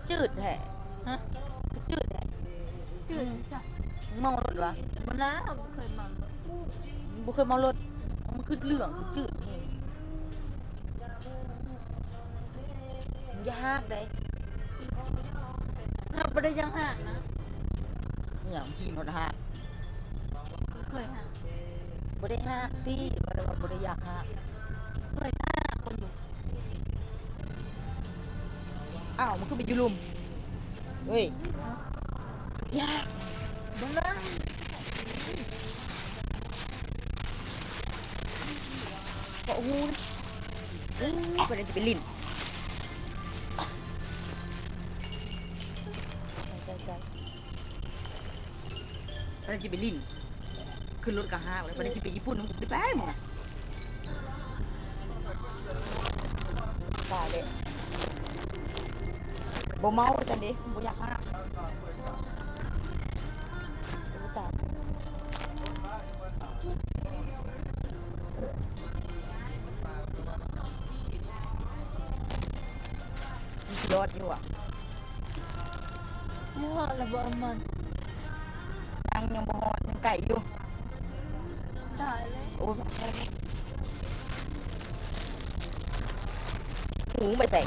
ຈືດແທ້. ຮະ? ຄືຈືດແທ້. ຈືດຊະ. ເມົາລົດຫວາ? ບໍ່ນະ ບໍ່ເຄີຍເມົາລົດ. ບໍ່ເຄີຍເມົາລົດ? ມັນຄືເຫຼືອງຄືຈືດແຮງ. ຢ່າຫາກເດ້. ຫາກບໍ່ໄດ້ຢາກຫາກນະ. ຫຍັງ ຂີ່ລົດຫາກ? ເຄີຍຫາກ. ບໍ່ໄດ້ຫາກຕິ ບໍ່ໄດ້ວ່າບໍ່ໄດ້ຢາກຫາກ. ເຄີຍຫາກຄົນຢູ່. ອ້າວ ມັນຄືໄປຢູ່ລຸ່ມ? ເອີຍ ຢ່າ ບໍ່ນະ. ເກາະຫູນະ. ເອີຍ ເພິ່ນຊິໄປຫຼິ້ນ ເພິ່ນຊິໄປຫຼິ້ນ ຂຶ້ນລົດກະຫາກແລ້ວ. ເພິ່ນຊິໄປຍີ່ປຸ່ນ ໄດ້ໄປມື້ນະ. ຕາຍແລ້ວ ບໍ່ເມົາວ່າຊັ້ນເດ ບໍ່ຢາກຫາກ. ໂອ້ ຕາຍ. ມັນຊິຮອດຢູ່ຫວາ? ຮອດແລ້ວບໍ່ ມັນຍັງບໍ່ຮອດ ຍັງໄກຢູ່. ຕາຍແລ້ວ. ໂອ້ຍ ຫູໄປໃສ?